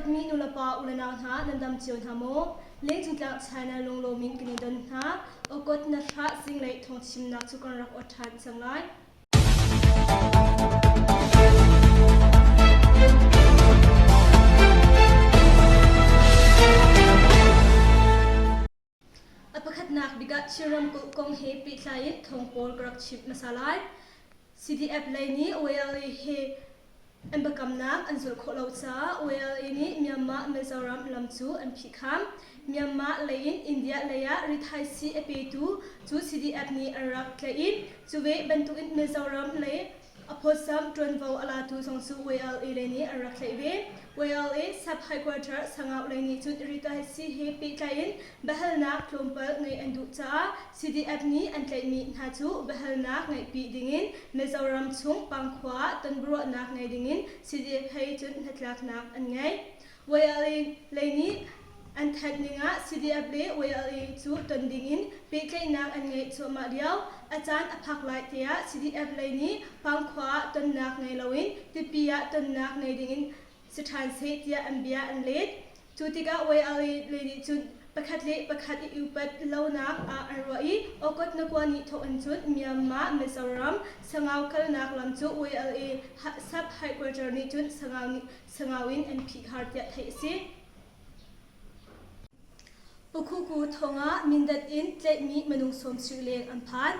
Dawtmi nulepa ulenau hna nan dam cio hna maw? Lengcung tlang China lunglawm in kan i don hna. Awkawt na hrah zinglei thawngchimnak cu kan rak awt ṭhan cang lai. A pakhatnak bik ah Chin ramkulh kong he pehtlai in thawng pawl ka rak chimh hmasa lai. CDF lei nih YLA he an biakamnak an zulh khawh lo caah YLA nih Myanmar Mizoram lam cu an phihkham. Myanmar lei in India lei ah rithaisii a petu cu CDF nih an rak tlaih i cu ve bantukin Mizoram lei A phawtzamh ṭuanvo a latu zong cu YLA lei nih an rak tlaih ve. YLA sub-headquarter Sangau lei nih cun rithaisii he pehtlai in biahalnak tlawmpal ngeih an duh caah CDF nih an tlaihmi hna cu biahalnak ngeihpi dingin Mizoram chung Pangkhua ah tonbiaruahnak ngei dingin CDF hei cun hnatlaknak an ngei. YLA lei nih an thanh ning ah CDF le YLA cu ton ding in pehtlaihnak an ngeih cuahmah lio. A caan a phak lai tiah CDF lei nih Pangkhua ah tonnak ngei loin Tipi ah tonnak ngei ding in si ṭhan seh tiah an bia an let. Cu tikah YLA lei nih cun pakhat le pakhat i upat lonak ah an ruah i Okot Nakua nih thawk in cun Myanmar Mizoram Sangau kalnak lam cu YLA sub headquarter nih cun Sangau nih Sangau in an phihkhar tiah theih a si. Pakhuku thong ah Mindat in tlaihmi minung sawmsarih leng an phan.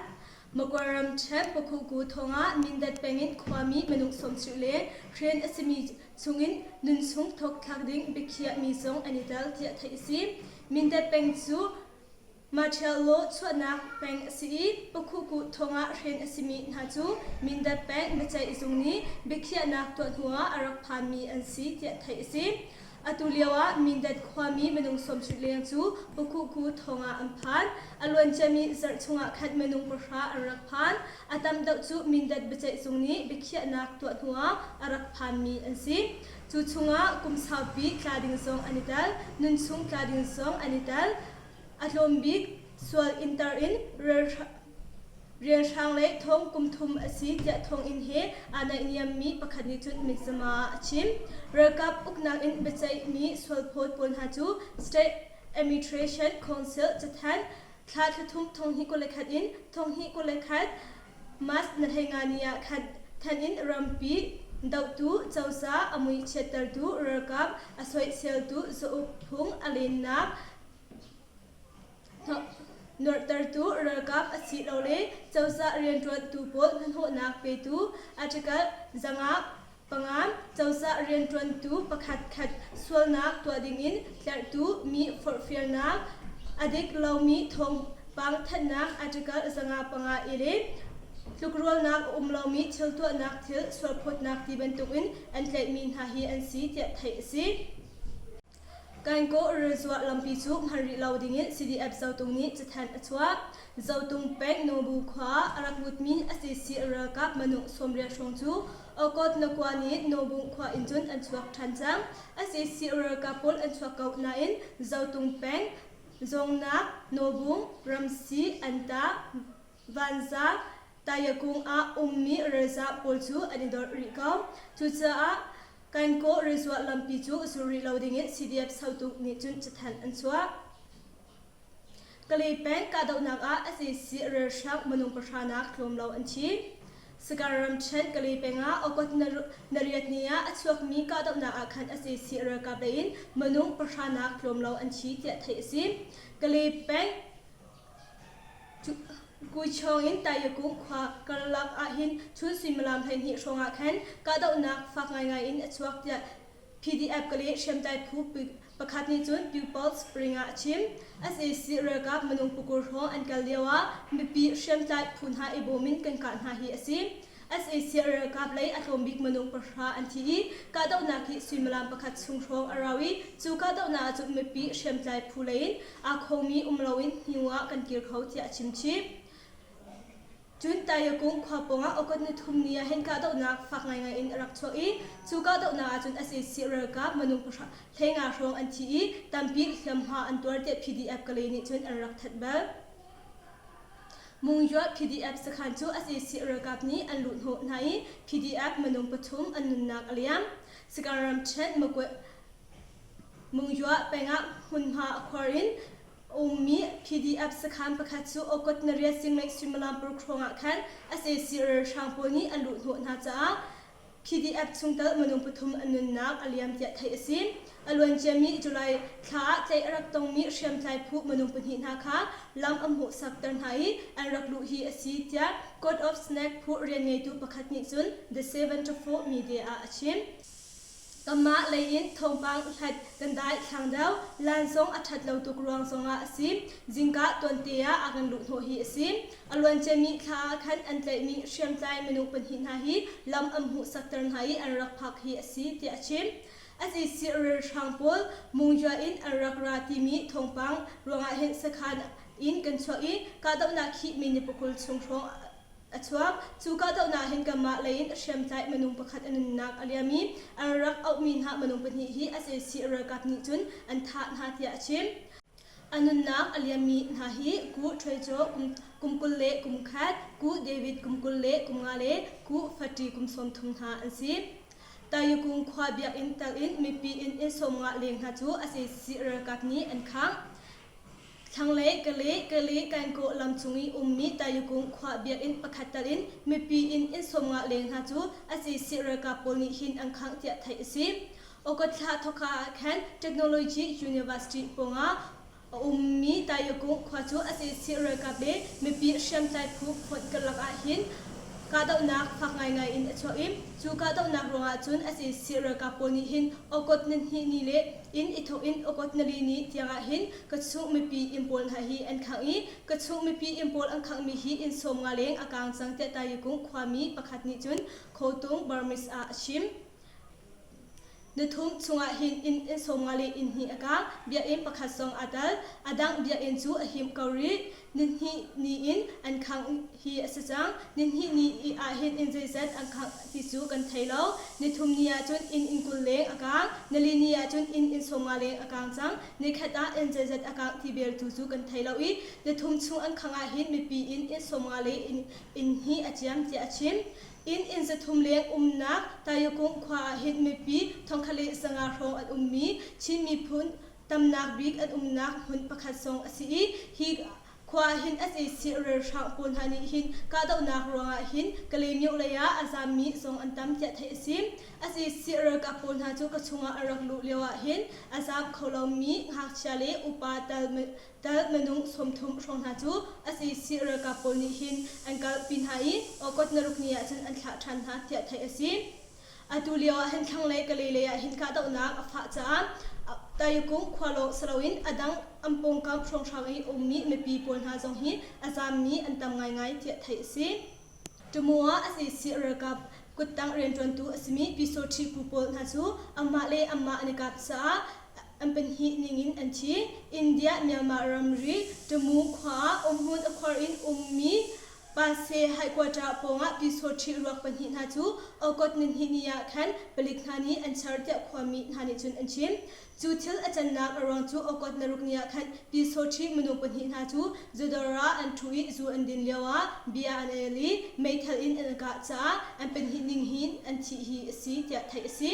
Magway ramṭhen Pakhuku thong ah Mindat peng in khuami minung sawmsarih leng hren a simi chungin nunchung thawkthlak ding biakhiahmi zong an i tel tiah theih a si. Mindat peng cu Martial law chuahnak peng a si i Pakhuku thong ah hren a simi hna cu Mindat peng biaceih zung nih biakhiahnak tuah hnuah a rak phanmi an si tiah theih a si. Atu lio ah Mindat khuami minung 70 leng cu Pakhuku thong ah an phan. A luanciami zarh chungah khan minung pahra an rak phan. A tam deuh cu Mindat biaceih zung nih biakhiahnak tuah hnuah a rak phanmi an si. Cu chungah kum saupi tla ding zong an i tel, nunchung tla ding zong an i tel. A tlawm bik sual inter in rianhrang le thong kum thum a si tiah thonginn he aa naihniammi pakhat nih cun mitzama ah a chim. Ralkap uknak in biaceihmi sualphawt pawl hna cu State Administration Council cathanh thla thlathum thonghnih 21 in thonghnih 21 March na hlei nga ni ah khan than in rampi dohtu cozah a mui chiattertu ralkap a soiseltu zauk phung a lennak nuarhtertu ralkap asilole cozah rianṭuantu pawl hnahnawhnak petu article zanga panga cozah rianṭuantu pakhatkhat sualnak tuah dingin tlerhtu mi forhfialnak a dik lomi thawngpang thanhnak article 505 i le tlukrualnak a um lomi thil tuahnak thil sualphawtnak ti bantukin an tlaihmi hna hi an si tiah theih a si. Kankaw rilzuah lampi cu hman rih lo dingin CDF Zotung nih cathanh a chuah. Zotung peng Nobu khua a rak lutmi sac ralkap minung 90 hrawng cu Okot Nakua nih Nobung khua in cun an chuak ṭhan cang. Sac ralkap pawl an chuak ko nain Zotung peng Zongnak, Nobung, Ramsi, Anta, Vanza, Tayakung ah ummi ralzah pawl cu an i dorh rih ko. Cucaah Kankaw rizuah lampi cu zul rih lo dingin CDF Sotuk nih cun cathanh an chuah. Kalay peng kahdohnak ah sac ralhrang minung pahra nak tlawm lo an thi. Sagar ramṭhen Kalay peng ah August na riat ni ah a chuakmi kahdohnak ah khan sac ralkap lei in minung pahra nak tlawm lo an thi tiah theih a si. Kalay peng Kuichawng in Tayakung khua karlak ahhin chun suimilam 12 hrawng ah khan kahdohnak fak ngaingai in a chuak tiah PDF Kale hriamtlai phu pakhat nih cun People's Spring ah a chim. Sac ralkap minung pakur hrawng an kal lio ah mipi hriamtlai phu hna i bawm in kan kah hna hi a si. Sac ralkap lei a tlawm bik minung pahra an thi i kahdohnak hi suimilam pakhat chung hrawng a rau i cu kahdohnak ah cun mipi hriamtlai phu lei in aa khomi um loin hnu ah kan kir kho tiah a chim chih. Cun Tayakung khua pawngah August ni thum ni ah hin kahdohnak fak ngaingai in a rak chuak i cu kahdohnak ah cun sac ralkap minung pahra hleinga hrawng an thi i tampi hliamhma an tuar tiah PDF Kalay nih cun an rak thanh bal. Mungywah PDF sakhan cu sac ralkap nih an luhhnawh hna i PDF minung pathum an nunnak a liam. Sagaing ramṭhen Magwe. Mungywah peng ah hmunhma a khuar in a ummi PDF sakhan pakhat cu August ni riat zinglei suimilam paruk hrawng ah khan sac ralhrang pawl nih an luhhnawh hna caah PDF chungtel minung pathum an nunnak a liam tiah theih a si. A luanciami July thla ah tlaih a rak tongmi hriamtlai phu minung pahnih hna kha lam a hmuhsakter hna i an rak luh hi a si tiah Code of Snack phu rianngeitu pakhat nih cun The 74 Media ah a chim. Kanmah lei in thawngpang hlat kan dai thlang deuh. Lan zong a ṭhat lo tuk ruang zongah a si. Zingka tuante ah a kan luhhnawh hi a si. A luanciami thla ah khan an tlaihmi hriamtlai minung pahnih hna hi lam an hmuhsakter hna i an rak phak hi a si, tiah a chim. Sac ralhrang pawl Mungya in an rak ra timi thawngpang ruangah hin sakhan in kan chuak i kahdohnak hi minute pakul chung hrawng a chuak. Cu kahdohnak hin kanmah lei in hriamtlai minung pakhat a nunnak a liam i an rak auhmi hna minung pahnih hi sac ralkap nih cun an thah hna tiah a chim. A nunnak a liammi hna hi Ku Ṭhuaicaw kum 20 le kum khat, Ku David kum 20 le kum nga le Ku Fati kum 30 hna an si. Tayukung khua biakinn tal in mipi inn inn 50 leng hna cu sac ralkap nih an khangh. Thlanglei Kale Kale Kankaw lam cung i ummi Tayukung khua biakinn pakhat tal in mipi inn inn 50 leng hna cu sac ralkap pawl nih hin an khangh tiah theih a si. August thla thawkka ah khan Technology University pawngah a ummi Tayakung khua cu sac ralkap le mipi hriamtlai phu fonh karlak ah hin kahdohnak fak ngaingai in a chuak i cu kahdohnak ruangah cun sac ralkap pawl nih hin August ni hnih ni le in i thawk in August nili ni tiangah hin kachung mipi inn pawl hna hi an khangh i kachung mipi inn pawl an khanghmi hi inn 50 leng a kaang cang tiah Tayakung khuami pakhat nih cun Khotung Burmese ah a chim. Nithum chungah hin inn inn 50 le inn hnih a kang. Biakinn pakhat zong aa tel. A dang biakinn cu a him ko rih. Nihnih ni in an khangh hi a si cang. Nihnih ni ah hin inn zeizat an khangh ti cu kan thei lo. Nithum ni ah cun inn inn 20 leng a kang. Nili ni ah cun inn inn 50 leng a kang cang. Nikhat ah inn zeizat a kangh ti bel tu cu kan thei lo i nithum chung an khangh ah hin mipi inn inn 50 le inn inn hnih a ciam tiah a chim. Inn inn 300 leng umnak Tayakung khua ah hin mipi 1500 hrawng an ummi Chin miphun tamnak bik an umnak hmun pakhat zong a si i hi khua ah hin sac ralhrang pawl hna nih hin kahdohnak ruangah hin Kalaymyo lei ah a zaammi zong an tam tiah theih a si. Sac ralkap pawl hna cu ka chungah an rak luh lio ah hin a zaam kho lomi ngakchia le upa tal Tal minung 30 hrawng hna cu sac ralkap pawl nih hin an kalpi hna i August naruk ni ah cun an thlah ṭhan hna tiah theih a si. Atu lio ah hin thlanglei Kalay lei ah hin kahdohnak a fah caah Tayukung khua lawng si loin a dang an pawngkam hrawnghrang i ummi mipi pawl hna zong hi a zaammi an tam ngaingai tiah theih a si. Tumu ah sac ralkap kuttang rianṭuantu a simi Pyusawṭhi phu pawl hna cu anmah le anmah an i kap caah an pahnih ningin an thi. India Myanmar ramri Tamu khua ah umhmun a khuar in ummi Pase headquarter pawngah Pyusawṭhi ruak pahnih hna cu August nihnih ni ah khan palik hna nih an char tiah khuami hna nih cun an chim. Cu thil a cannak a ruang cu August naruk ni ah khan Pyusawṭhi minung pahnih hna cu zudawr ah an ṭhu i zu an din lioah bia an el i meithal in an kah caah an pahnih ning hin an thih hi a si tiah theih a si.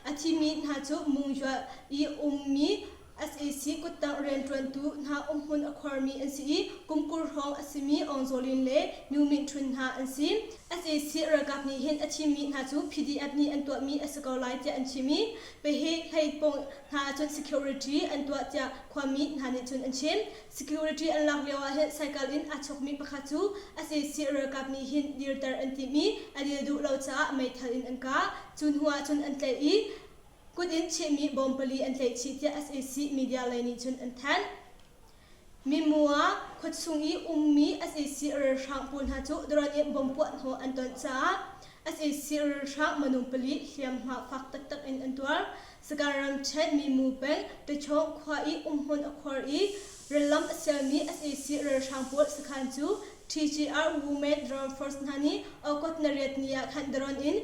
A thimi hna cu Mungywah i ummi sac kuttang rianṭuantu hna umhmun a khuarmi an si i kum 20 hrawng a simi Aung Zaw Lin le Myo Myint Htun hna an si. Sac ralkap nih hin a thimmi hna cu PDF nih an tuahmi a si ko lai tiah an chim i Pehe hlei pawng hna ahcun security an tuah tiah khuami hna nih cun an chim. Security an lak lio ah hin cycle in aa chawkmi pakhat cu sac ralkap nih hin dirter an timh i a dir duh lo caah meithal in an kah. Cu hnu ah cun an tlaih i kut in chehmi bawm pali an tlaih chih tiah sac media lei nih cun an thanh. Mimua khuachung i ummi sac ralhrang pawl hna cu drone in bomb puahhnawh an ton caah sac ralhrang minung pali hliamhma fak taktak in an tuar. Sagaing ramṭhen Mimu peng Tachawng khua i umhmun a khuar i rallam a sialmi sac ralhrang pawl sakhan cu TGR Women Drone Force hna nih August na riat ni ah khan drone in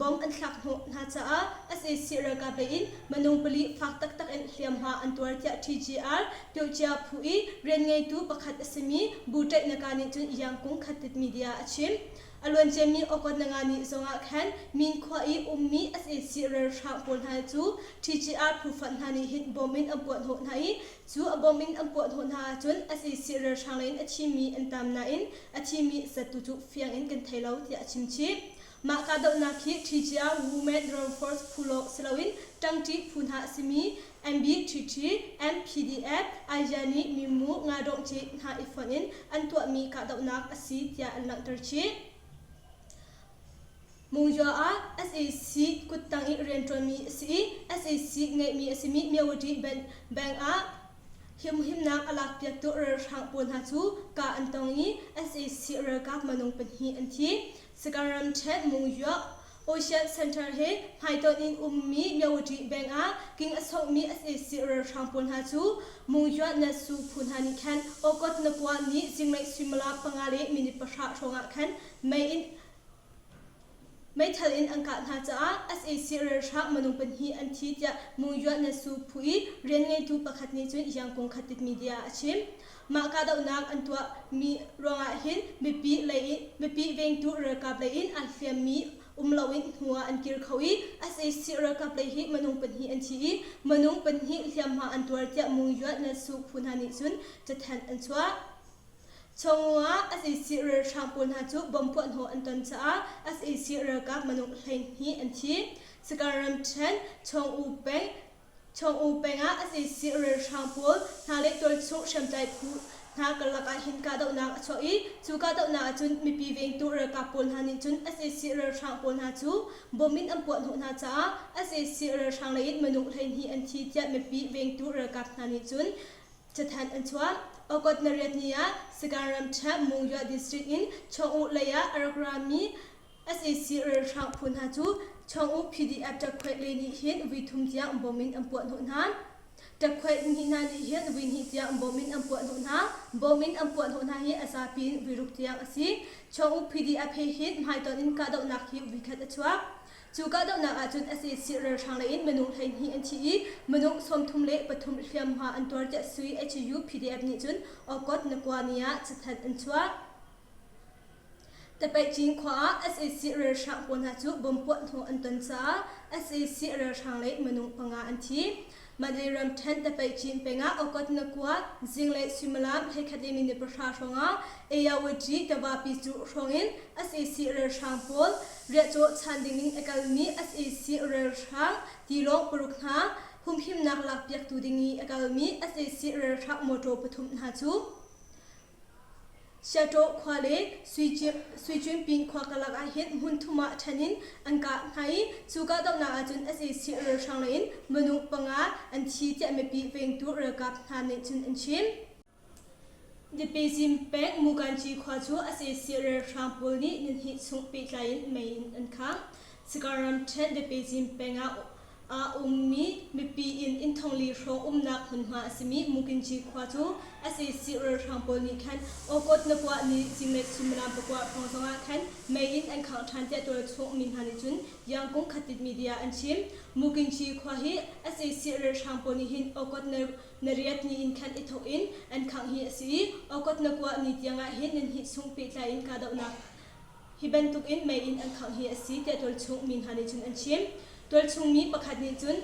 Bomb an thlak hnawh hna caah sac ralkap lei in minung pali fak taktak in hliamhma an tuar tiah TGR Pyocia phu i rianngeitu pakhat a simi Bu Ṭaih Naka nih cun Yangkung Khatit Media a chim. A luanciami August na nga ni zongah khan Min khua i ummi sac ralhrang pawl hna cu TGR phu-fonh hna nih hin bom in an puahhnawh hna i cu a bom in an puahhnawh hna ahcun sac ralhrang lei in a thimi an tam nain a thimi zat tu cu fiang in kan thei lo tiah a chim chih. Mah kahdohnak hi TGR Women Drone Force phu lawng si loin ṭangṭi phu hna a simi MBTT, MPDF, Ayani Mimu Ngadawngci hna i fonh in an tuahmi kahdohnak a si tiah an langhter chih. Mungzua ah sac kuttang i rianṭuanmi a si i sac ngeihmi a simi Myawaddy Bank ah humhimnak a lakpiaktu ralhrang pawl hna cu kah an tong i sac ralkap minung pahnih an thi. Sagaing ramṭhen Mungzua Ocean Center he hmaitonh in ummi Myawaddy Bank ah king a songhmi sac ralhrang pawl hna cu Mungzua Natsu phu hna nih khan August na kua ni zinglei suimilam panga le minute pahra hrawngah khan mei in Meithal in an kah hna caah sac ralhrang minung pahnih an thi tiah Mungywah Nasu phu i rianngeitu pakhat nih cun Yangkung Khatit media ah a chim. Mah kahdohnak an tuah mi ruangah hin mipi lei in mipi vengtu ralkap lei in aa hliammi um loin hnu ah an kir kho i sac ralkap lei hi minung pahnih an thi i minung pahnih hliamhma an tuar tiah Mungywah Nasu phu hna nih cun cathanh an chuah. Chawngwu ah sac ralhrang pawl hna cu bomb puahhnawh an ton caah sac ralkap minung 12 an thi. Sagaing ramṭhen Chawngwu peng Chawngwu peng ah sac ralhrang pawl hna le tualchung hriamtlai phu hna karlak ah hin kahdohnak a chuak i cu kahdohnak ahcun mipi vengtu ralkap pawl hna nih cun sac ralhrang pawl hna cu bomb in an puahhnawh hna caah sac ralhrang lei in minung 12 an thi tiah mipi vengtu ralkap hna nih cun Cathanh an chuah. August na riat ni ah Sagaing ramṭhen Mungywah district in Chawng-Uh lei ah a rak rami sac ralhrang phu hna cu Chawng-Uh PDF ṭakkhuaih lei nih hin vui thum tiang bom in an puahhnawh hna. Ṭakkhuaih hnih hna nih hin vui hnih tiang bom in an puahhnawh hna. Bom in an puahhnawh hna hi a zapi in vui ruk tiang a si. Chawng-Uh PDF he hin hmaitonh in kahdohnak hi vui khat a chuak. Cu kahdohnak ahcun sac ralhrang lei in minung 12 an thi i minung 33 hliamhma an tuar tiah Sui HU PDF nih cun August na kua ni ah cathanh an chuah. Tapaihcin khua ah sac ralhrang pawl hna cu bomb puah hnawh an ton caah sac ralhrang lei minung panga an thi. Mandalay ramṭhen Tapaihcin peng ah August na kua zinglei suimilam 11 le minute pahra hrawngah Ayawati tivapi cu hrawng in sac ralhrang pawl riahcaw chan dingin a kalmi sac ralhrang tilawng paruk hna humhimnak lakpiaktu ding i a kalmi sac ralhrang mawṭaw pathum hna cu Siaṭaw khua le Suicunpin khua karlak ah hin hmun thum ah ṭhen in an kah hna i cu kahdohnak ahcun sac ralhrang lei in minung panga an thi tiah mipi vengtu ralkap hna nih cun an chim. Dipizim peng Mukanci khua cu sac ralhrang pawl nih nihnih chung pehtlai in mei in an khangh. Sagaing ramṭhen Dipizim peng ah a ummi mipi inn inn thongli hrawng umnak hmunhma a simi Mukinci khua cu sac ralhrang pawl nih khan August na kua ni zinglei suimilam pakua hrawng zongah khan mei in an khangh ṭhan tiah tualchung mi hna nih cun Yangkung Khatit media an chim. Mukinci khua hi sac ralhrang pawl nih hin August na na riat ni in khan i thawk in an khangh hi a si i August na kua ni tiangah hin nan hnih chung pehtlai in kahdohnak Hi bantuk in mei in an khangh hi a si tiah tualchung mi hna nih cun an chim. Tualchung mi pakhat nih cun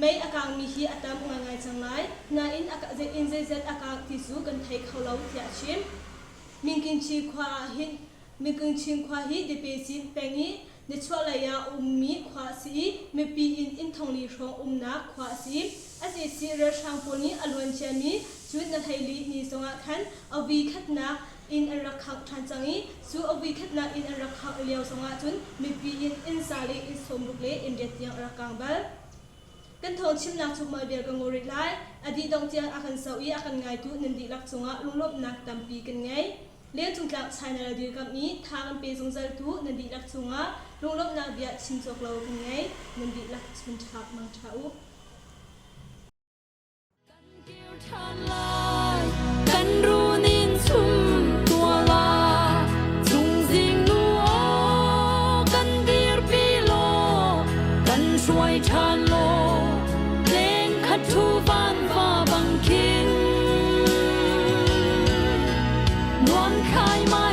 mei a kaangmi hi a tam ngaingai cang lai, nain a inn zeizat a kaang ti cu kan thei kho lo tiah a chim. Mingkinchi khua ah hin Mingkingchin khua hi Depecin peng i nichuahlei ah a ummi khua a si i mipi inn inn thongli hrawng umnak khua a si. Sac ralhrang pawl nih a luan ciami June na 14 ni zongah khan a vui khatnak inn an rak khangh ṭhan cang i cu a voikhatnak inn an rak khangh lio zongah cun mipi inn inn za le inn sawmruk le inn riat tiang a rak kaang bal. Kan thawng chimnak cu mah vial ka ngaw rih lai. A dih dongh tiang a kan zoh i a kan ngaitu nan dihlak cungah lunglawmhnak tampi kan ngei. Lengcungtlak China dirkamh i tha kan pe zungzaltu nan dihlak cungah lunglawmhnak bia chim cawk lo kan ngei. Nan dihlak chun ṭha mang ṭha u. Kan runin chum tua la Chungzing nu aw kan dirpi law kan hruai ṭhan law leng khat thu van va bang khin nuam khai mai.